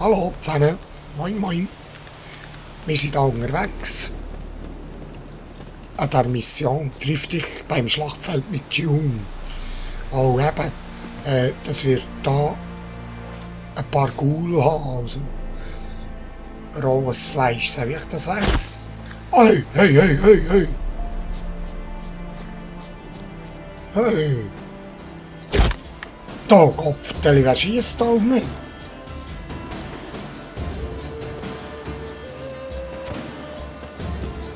Hallo zusammen. Moin moin. Wir sind hier unterwegs. An der Mission triff dich beim Schlachtfeld mit Tune. Oh eben, das wird da ein paar Ghoul haben. Also rohes Fleisch, soll ich das essen? Hey, hey, hey, hey, hey. Hey. Da, Kopfdeli, wer schiesst auf mich?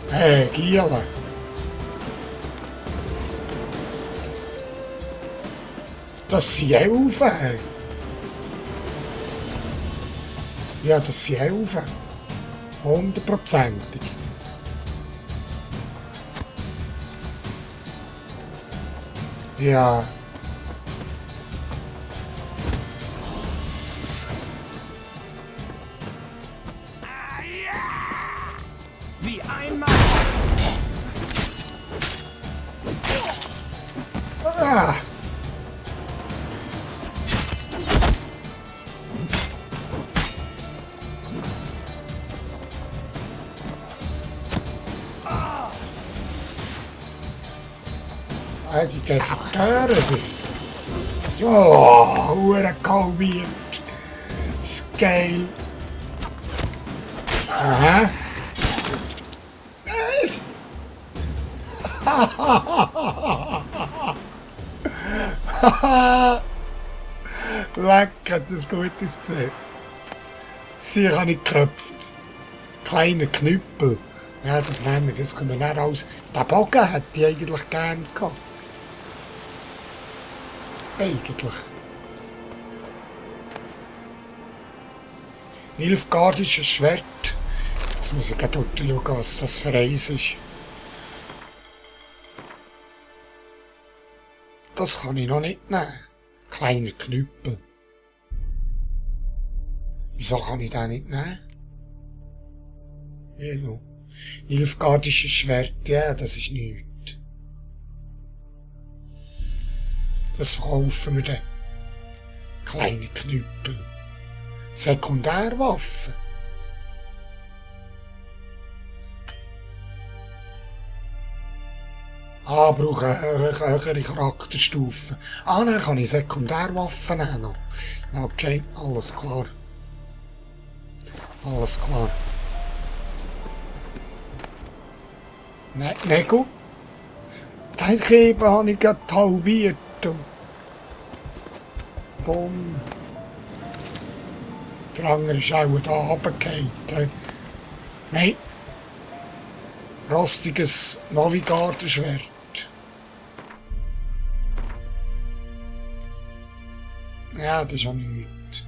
Hey, Giele. Das sind Elfen. Ja, das sind Elfen. 100%ig. Ja. Wie einmal. Ah. Die Deserteure sind es. So, hure kalbiert. Das ist geil. Aha. Es. Lecker, hat das gut ausgesehen. Sie habe ich geköpft. Kleiner Knüppel. Ja, das nehmen wir, das können wir nicht aus. Den Bogen hätte ich eigentlich gerne gehabt. Eigentlich. Nilfgaardisches Schwert. Jetzt muss ich gerade schauen, was das für eins ist. Das kann ich noch nicht nehmen. Kleiner Knüppel. Wieso kann ich den nicht nehmen? Genau. Nilfgaardisches Schwert, ja, das ist nichts. Das verkaufen wir dann. Kleine Knüppel. Sekundärwaffen. Ah, brauche eine höhere Charakterstufe. Ah, dann kann ich Sekundärwaffen nehmen. Okay, alles klar. Alles klar. Nägel. Das Geben habe ich gerade halbiert. Komm. Der andere ist auch da runtergefallen. Nein. Rostiges Navigatorschwert. Ja, das ist ja nichts.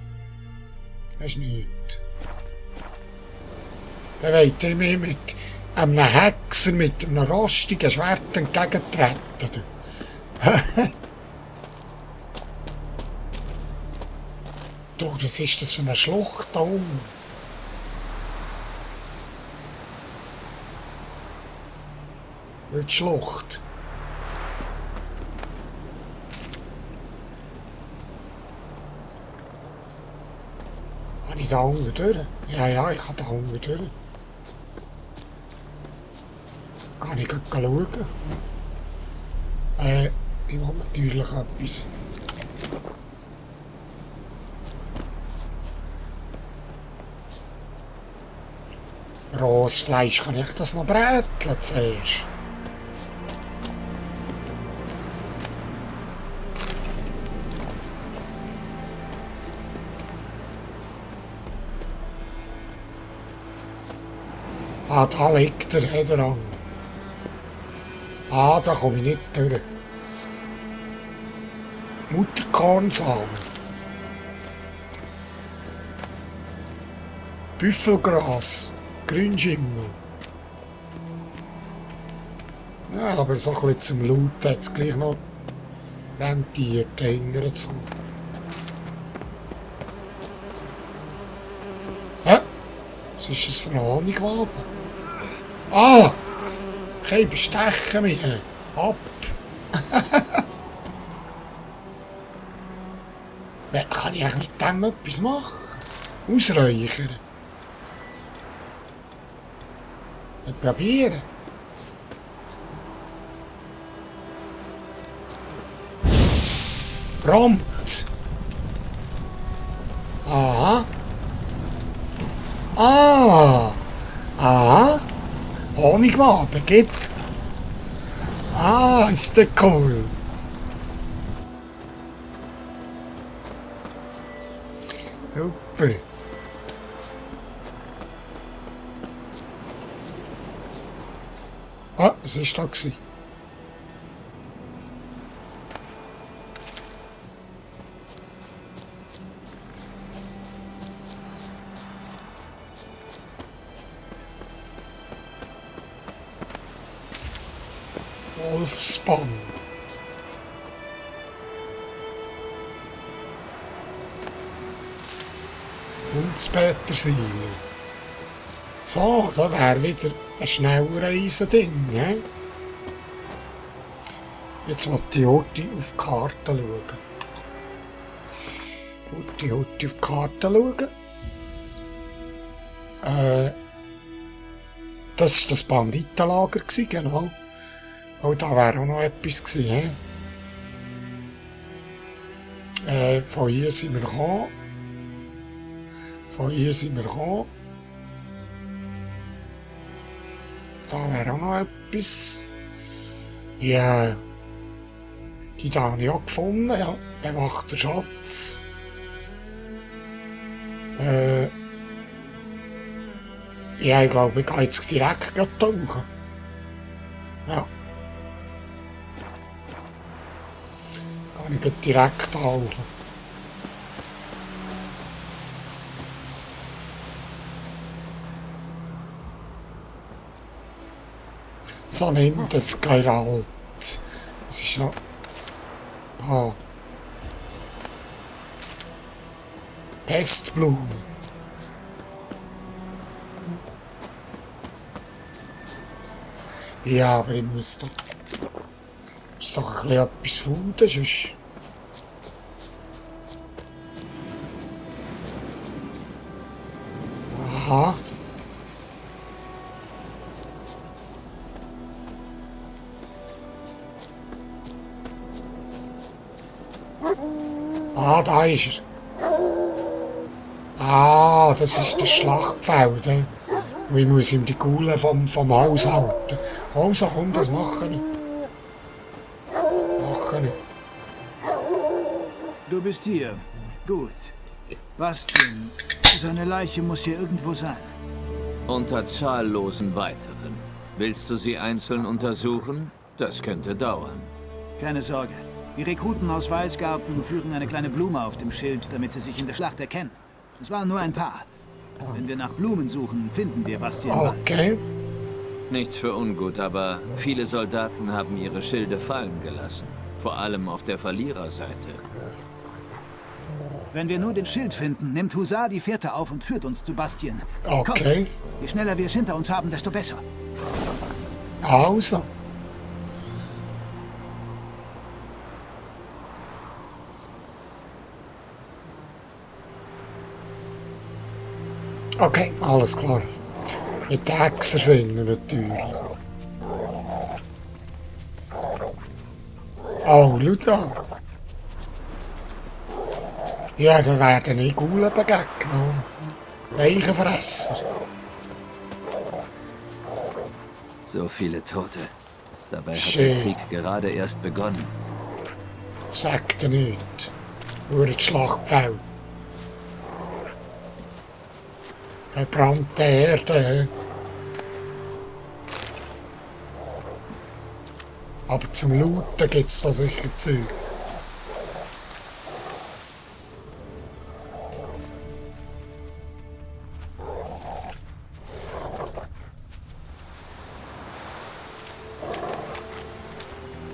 Das ist nichts. Dann wollt ihr mir mit einem Hexer mit einem rostigen Schwert entgegentreten. Du, was ist das für eine Schlucht da oben? Die Schlucht. Habe ich da unten durch? Ja, ich habe da unten durch. Kann ich schauen? Ich will natürlich etwas. Rohes Fleisch, kann ich das noch bräteln zuerst? Ah, da liegt er dran. Ah, da komme ich nicht durch. Mutterkornsamen. Büffelgras. Grünschimmel. Ja, aber so ein bisschen zum Loot hat es gleich noch rentiert, erinnert es mich. Hä? Was ist das für eine Honigwabe? Ah! Okay, bestechen mich. Ab! Kann ich eigentlich mit dem etwas machen? Ausräuchern. Probieren. Prompt. Aha. Ah. Ah. Honigwaben, gib. Ah, ist der cool. Super. Ah, was war da? Wolfsbann. Und das Petersilie. So, da wäre wieder ein schneller Reisending, ne? Jetzt wollte ich heute auf die Karte schauen. Heute auf die Karte schauen. Das war das Banditenlager, genau. Und da wäre auch noch etwas gewesen, von hier sind wir gekommen. Da wäre auch noch etwas. Ja. Die da habe ich auch gefunden, ja. Bewachter Schatz. Ja, ich glaube, ich gehe jetzt direkt tauchen. Ja. Gehe ich direkt tauchen. So nimmt es Geralt. Es ist noch... Ah. Pestblume. Ja, aber ich muss doch ein bisschen etwas finden, sonst... Aha. Ah, da ist er. Ah, das ist das Schlachtfeld. Und ich muss ihm die Kugeln vom Haus halten. Also komm, das mache ich. Du bist hier. Gut. Bastian, seine Leiche muss hier irgendwo sein. Unter zahllosen weiteren. Willst du sie einzeln untersuchen? Das könnte dauern. Keine Sorge. Die Rekruten aus Weißgarten führen eine kleine Blume auf dem Schild, damit sie sich in der Schlacht erkennen. Es waren nur ein paar. Wenn wir nach Blumen suchen, finden wir Bastian bald. Okay. Nichts für ungut, aber viele Soldaten haben ihre Schilde fallen gelassen. Vor allem auf der Verliererseite. Wenn wir nur den Schild finden, nimmt Husar die Fährte auf und führt uns zu Bastian. Okay. Komm, je schneller wir es hinter uns haben, desto besser. Also. Okay, alles klar. Mit den Hexer singen natürlich. Oh, schau da. Ja, da werden nicht Gulen begegnen. Eichenfresser. So viele Tote. Dabei hat Schön. der Krieg gerade erst begonnen. Sagt er nicht. Nur das Schlachtfeld. Verbrannte Erde. Aber zum Looten gibt es da sicher Zeug.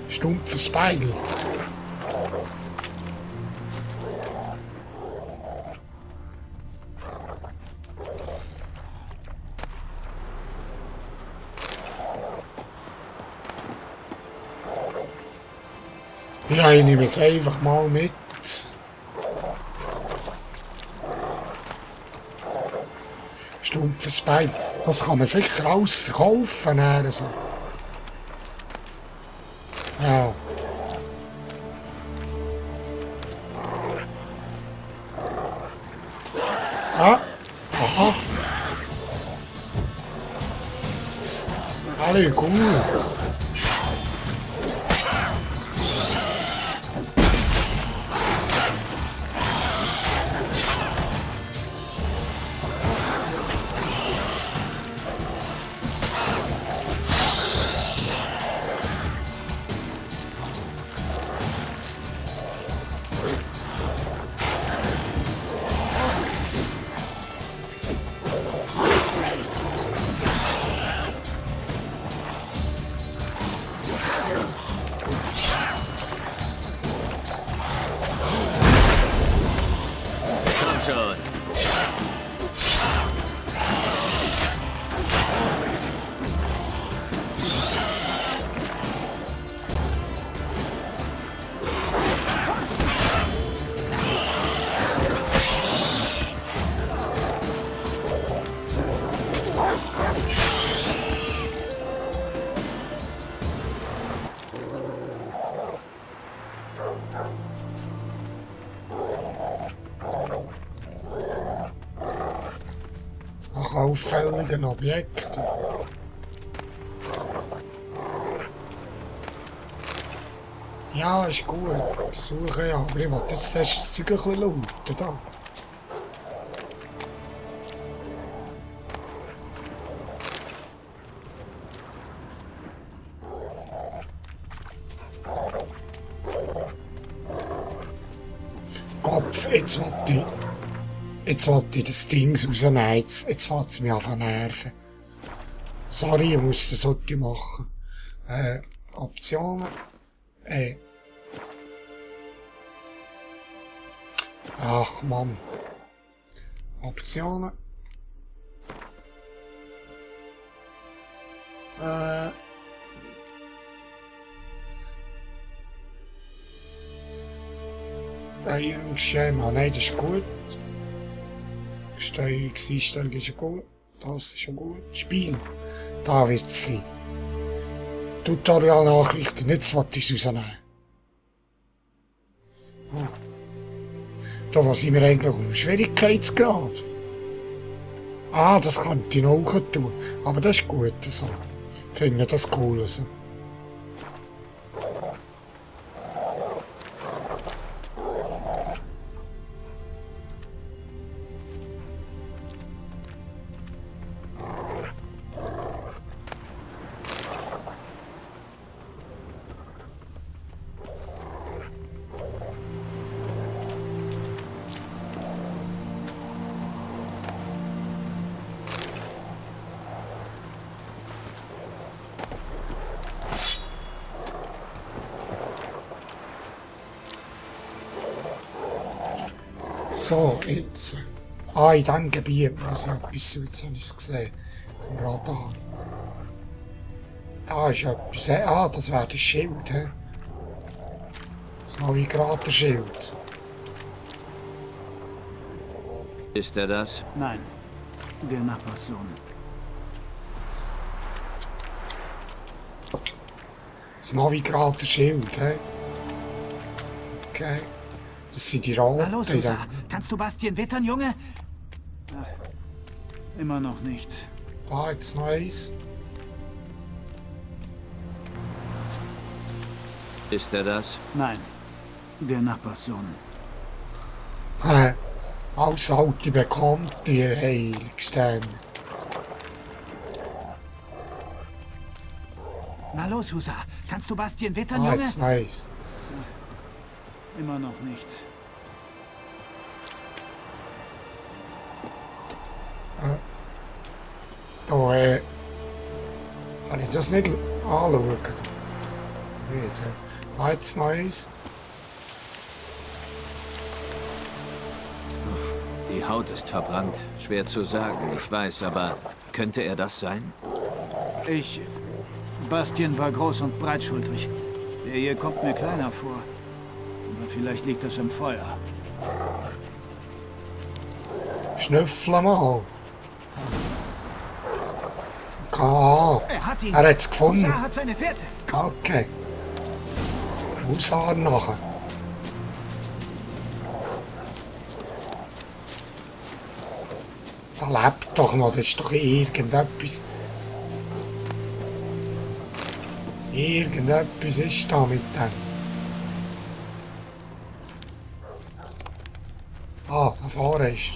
Stumpfes Beil. Ja, ich nehme es einfach mal mit. Strumpfensbein. Das kann man sicher alles verkaufen. So. Ja. Ah, aha. Alle gut. Komm schon. Nach auffälligen Objekten. Ja, ist gut. Suche ja, aber ich will jetzt erst das Zeug ein bisschen looten da. Kopf, jetzt will ich das Ding rausnehmen. Jetzt fällt es mir an zu nerven. Sorry, ich muss das heute machen. Optionen. Ach Mann. Optionen. Steuerungsschema, nein, das ist gut. Steuerungseinstellung ist ja gut. Das ist ja gut. Spiel. Da wird es sein. Tutorial-Nachrichten, jetzt wollte ich es rausnehmen. Oh. Da, was sind wir eigentlich auf dem Schwierigkeitsgrad? Ah, das könnte ich noch tun. Aber das ist gut so. Ich finde das cool so. So, jetzt. In diesem Gebiet muss etwas, jetzt habe ich es gesehen. Auf dem Radar. Da ist etwas. Das wäre das Schild, he? Das Navigator-Schild. Ist er das? Nein, der Nachbarssohn. Das Navigator-Schild, he? Okay. Das sind die Roten. Na los, Susa. Kannst du Bastien wittern, Junge? Ach, immer noch nichts. Da jetzt noch eins. Ist er das? Nein, der Nachbarssohn. Als alte Bekannte, Heiligstern. Na los, Susa. Kannst du Bastien wittern, Junge? Jetzt noch eins. Immer noch nichts. Da, kann ich das nicht anschauen? Nicht, da jetzt noch eins. Uff, die Haut ist verbrannt. Schwer zu sagen, ich weiß, aber könnte er das sein? Bastien war groß und breitschultrig. Der hier kommt mir kleiner vor. Aber vielleicht liegt das im Feuer. Schnüffeln mal. Ah, Er hat ihn. er hat es gefunden. Husar hat seine Fährte. Komm. Okay. Husar nachher. Da lebt doch noch, das ist doch irgendetwas. Irgendetwas ist da mit dem. Ah, da vorne ist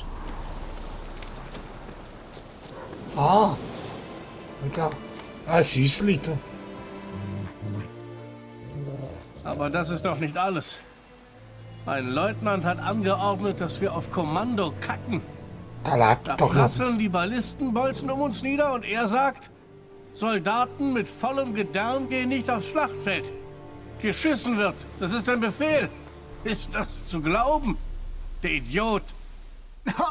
er. Ah. Und da. Ein Süßli da. Aber das ist doch nicht alles. Ein Leutnant hat angeordnet, dass wir auf Kommando kacken. Da lebt Da doch noch. prasseln die Ballistenbolzen um uns nieder und er sagt, Soldaten mit vollem Gedärm gehen nicht aufs Schlachtfeld. Geschissen wird, das ist ein Befehl. Ist das zu glauben? Der Idiot.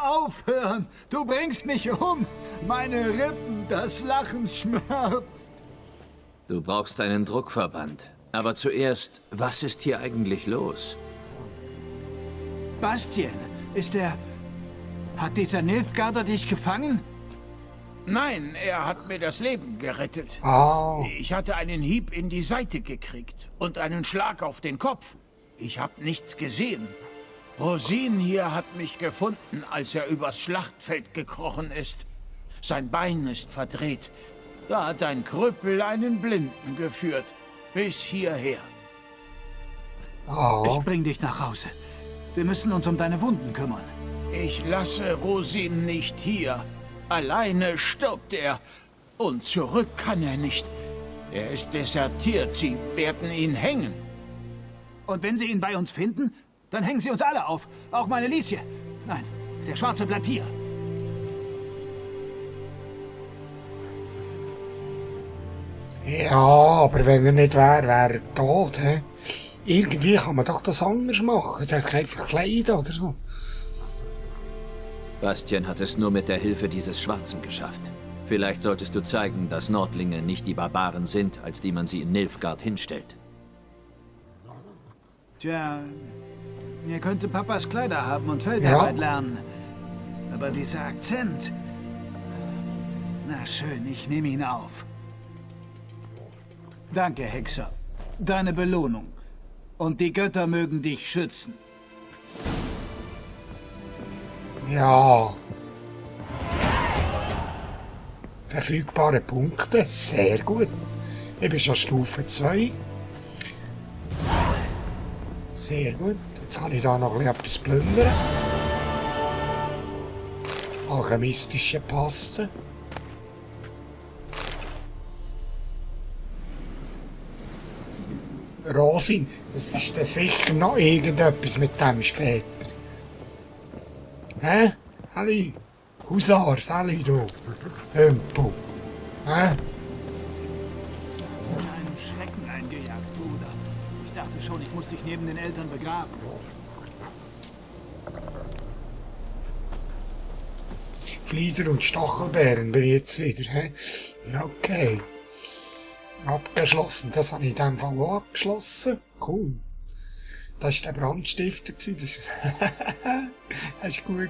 Aufhören! Du bringst mich um! Meine Rippen, das Lachen schmerzt! Du brauchst einen Druckverband. Aber zuerst, was ist hier eigentlich los? Bastien, ist er... Hat dieser Nilfgaarder dich gefangen? Nein, er hat mir das Leben gerettet. Ah. Ich hatte einen Hieb in die Seite gekriegt und einen Schlag auf den Kopf. Ich habe nichts gesehen. Rosin hier hat mich gefunden, als er übers Schlachtfeld gekrochen ist. Sein Bein ist verdreht. Da hat ein Krüppel einen Blinden geführt. Bis hierher. Ah. Ich bring dich nach Hause. Wir müssen uns um deine Wunden kümmern. Ich lasse Rosin nicht hier. Alleine stirbt er. Und zurück kann er nicht. Er ist desertiert. Sie werden ihn hängen. Und wenn sie ihn bei uns finden, dann hängen sie uns alle auf. Auch meine Liesje. Nein, der Schwarze bleibt hier. Ja, aber wenn er nicht wäre, wäre er tot, hä? Irgendwie kann man doch das anders machen. Der kann einfach kleiden oder so. Bastien hat es nur mit der Hilfe dieses Schwarzen geschafft. Vielleicht solltest du zeigen, dass Nordlinge nicht die Barbaren sind, als die man sie in Nilfgaard hinstellt. Tja, ihr könnte Papas Kleider haben und Feldarbeit lernen. Aber dieser Akzent... Na schön, ich nehme ihn auf. Danke, Hexer. Deine Belohnung. Und die Götter mögen dich schützen. Ja. Verfügbare Punkte, sehr gut. Ich bin schon Stufe 2. Sehr gut. Jetzt kann ich da noch etwas plündern. Alchemistische Paste. Rosin, das ist dann sicher noch irgendetwas mit dem später. Hä? Halli? Husar, Sally, du. Hümpel. Hä? Einen Schrecken eingejagt, Bruder. Ich dachte schon, ich muss dich neben den Eltern begraben. Flieder und Stachelbeeren bin ich jetzt wieder, hä? Okay. Abgeschlossen, das habe ich in dem Fall auch abgeschlossen. Cool. Das war der Brandstifter. Das war gut.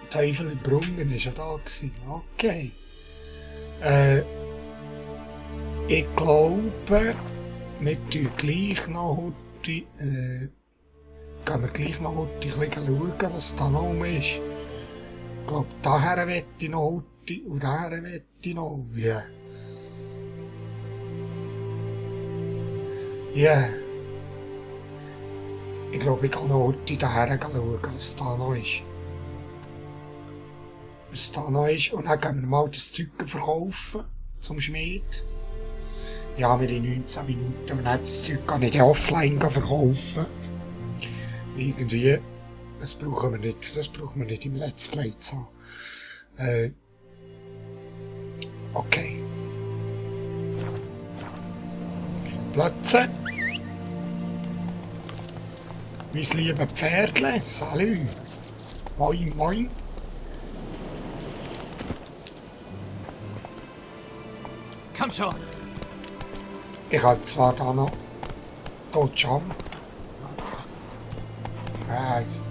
Teufel im Brunnen war ja da. Okay. Ich glaube, wir tun gleich noch heute, gehen wir gleich noch heute ein bisschen schauen, was da noch ist. Ich glaube, daher wette ich noch heute und daher wette ich noch. Ja. Ja. Ich glaube, ich kann noch heute daher schauen, was da noch ist. Was da noch ist. Und dann gehen wir mal das Zeug verkaufen. Zum Schmied. Ja, wir in 19 Minuten. Und dann das Zeug kann ich offline verkaufen. Irgendwie. Das brauchen wir nicht. Das brauchen wir nicht im Let's Play zu haben. Okay. Plätze. Mein liebes Pferdle. Salü. Moin, moin. Komm schon. Ich habe zwar da noch Dodge. Ja, jetzt.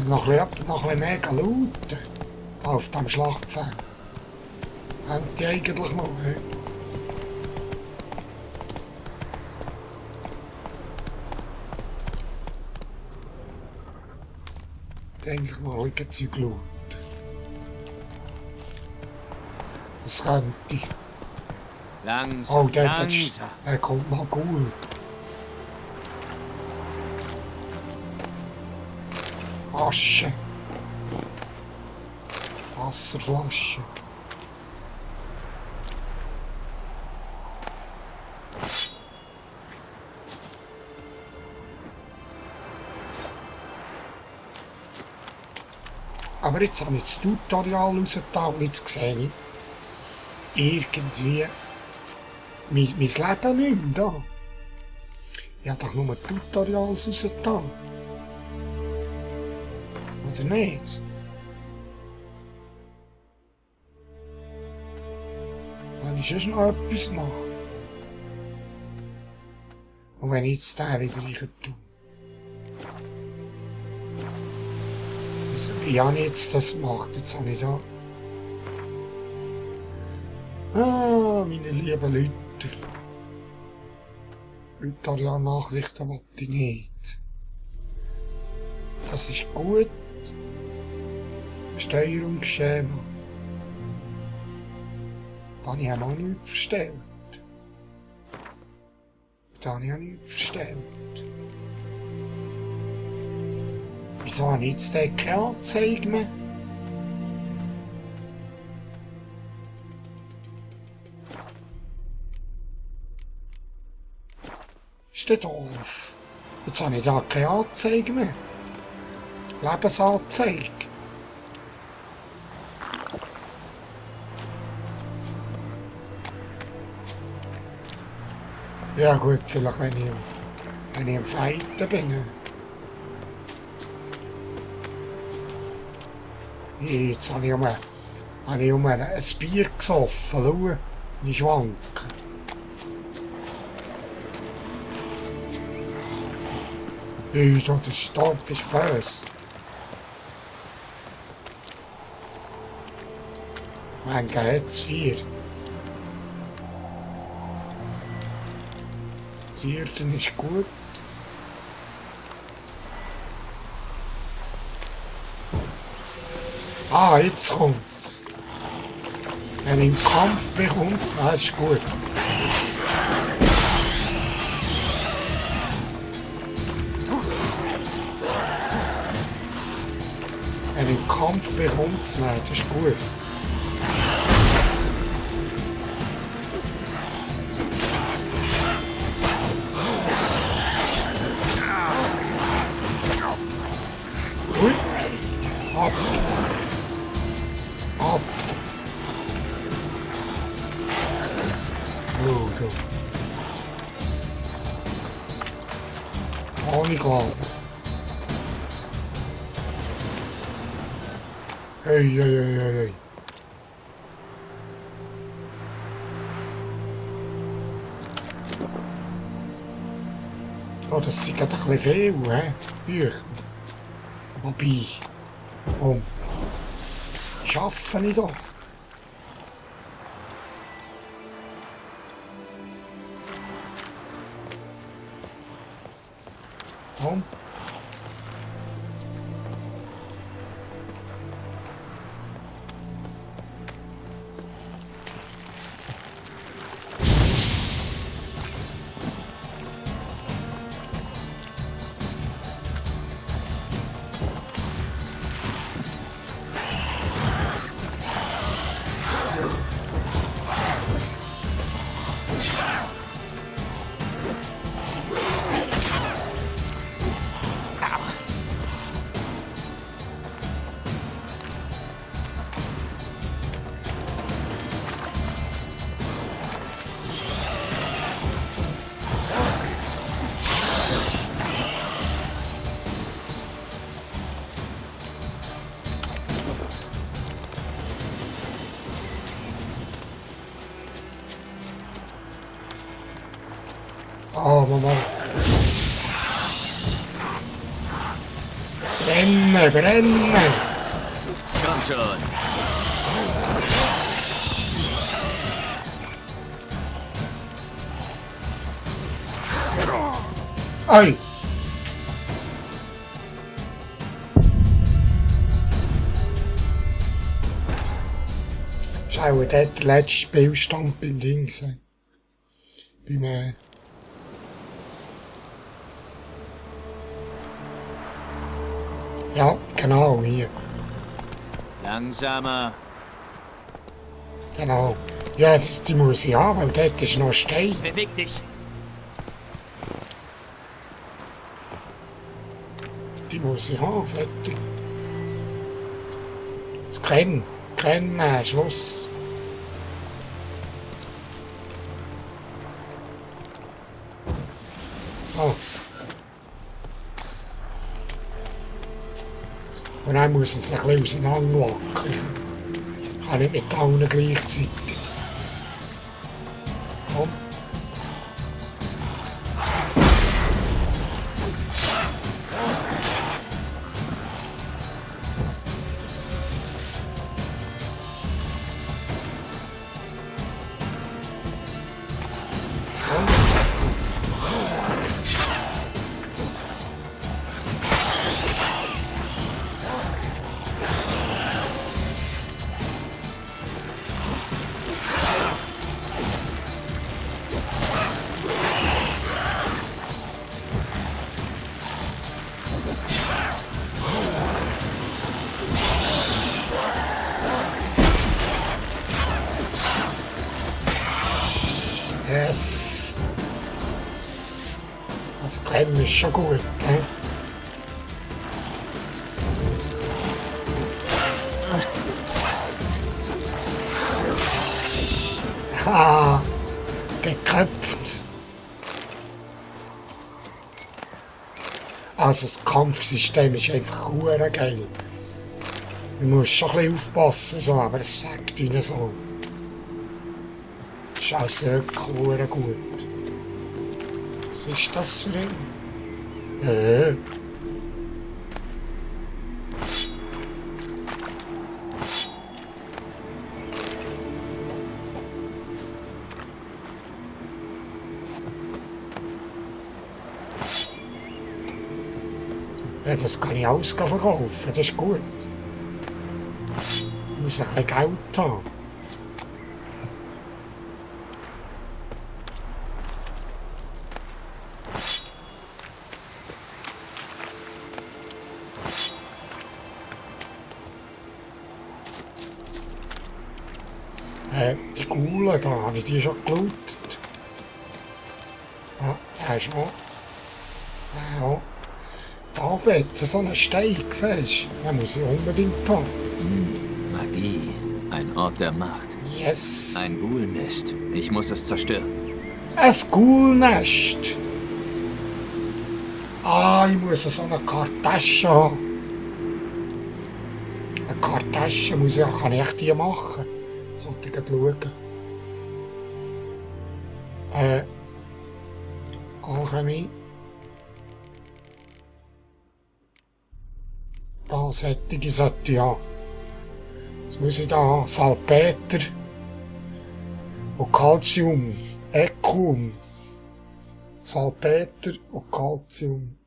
Noch ein bisschen mehr looten. auf dem Schlachtfeld. Haben die eigentlich noch, hä? Eigentlich mal ein Zeug looten. Das könnte. Langsam, Oh, der langsam. kommt mal cool. Asche. Wasserflasche. Aber jetzt habe ich das Tutorial rausgetan und jetzt sehe ich irgendwie mein Leben nicht mehr da. Ich habe doch nur Tutorials rausgetan. Oder nicht? Wenn ich sonst noch etwas mache. Und wenn ich jetzt den wieder rein tue. Ich habe jetzt das gemacht, jetzt habe ich da. Ah, meine lieben Leute. Tutorial-Nachrichten wollte ich nicht. Das ist gut. Steuerungsschema. Da habe ich auch noch nichts verstellt. Da habe ich auch nichts verstellt. Wieso habe ich jetzt keine Anzeige mehr? Ist das doof? Jetzt habe ich da keine Anzeige mehr. Lebensanzeige. Ja gut, vielleicht wenn ich am Fighten bin. Jetzt habe ich ein Bier gesoffen, schau, ich schwanke. Das ist böse. Mein Gott, 4. Das Irden ist gut. Ah, jetzt kommt's. Wenn ich im Kampf bekommt's, das ist gut. Wenn ich im Kampf bekommt's, nein, das ist gut. Ui. Ab. Ab. Oh, du. Ohne Gabe. Hey, hey, hey, hey, hey. Oh, das ist gerade ein bisschen viel, hä? Bücher. Wobei, schaffe ich doch. Komm. Oh, Mama. Brenne, brenne! Komm schon. Ei! Das war auch der letzte Spielstand beim Ding. Beim, ja, genau, hier. Langsamer. Genau. Ja, die muss ich haben, weil dort ist noch Stein. Beweg dich. Die muss ich haben, fertig. Das Kennen, Schluss. Oh. Und dann muss es ein bisschen auseinanderlocken. Ich kann nicht mit allen gleichzeitig. Komm. Yes. Das Rennen ist schon gut, hä? Ah, geköpft. Also das Kampfsystem ist einfach hure geil. Man muss schon ein bisschen aufpassen, so, aber es fängt ihn so. Das ist also wirklich gut. Was ist das für ein? Ja, das kann ich alles verkaufen, das ist gut. Ich muss ein bisschen Geld haben. Die Kuhle, da habe ich die schon gelootet. Ja, der ist auch. Ja. Da oben jetzt so einen Stein, siehst du? Den muss ich unbedingt haben. Magie. Ein Ort der Macht. Yes. Ein Ghoul-Nest. Ich muss es zerstören. Ein Ghoul-Nest. Ah, ich muss so eine Kartasche haben. Eine Kartasche muss ich, kann ich die machen? Sollte ich schauen. Alchemie. Da sollte ich haben. Jetzt muss ich da haben. Salpeter. Und Calcium. Equum. Salpeter und Calcium.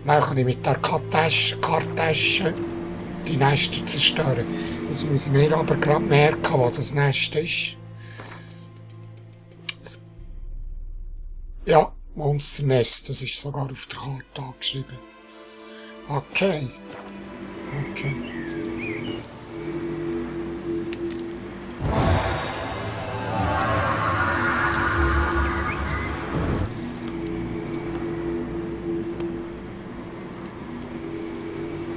Dann kann ich mit der Kartasche die Nester zerstören. Jetzt muss ich mir aber gerade merken, wo das Nest ist. Ja, Monsternest, das ist sogar auf der Karte angeschrieben. Okay. Okay.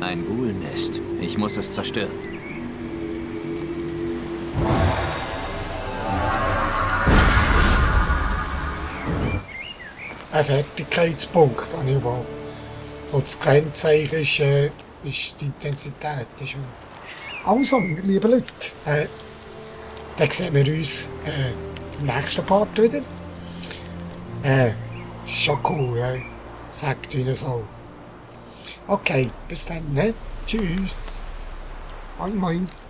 Ein Ghoul-Nest. Ich muss es zerstören. Ein Fertigkeitspunkt habe ich wohl. Und das Kennzeichen ist die Intensität. Ist also, liebe Leute, dann sehen wir uns im nächsten Part wieder. Ist schon cool, das fängt wie so. Okay, bis dann, ne? Tschüss. Moin, moin.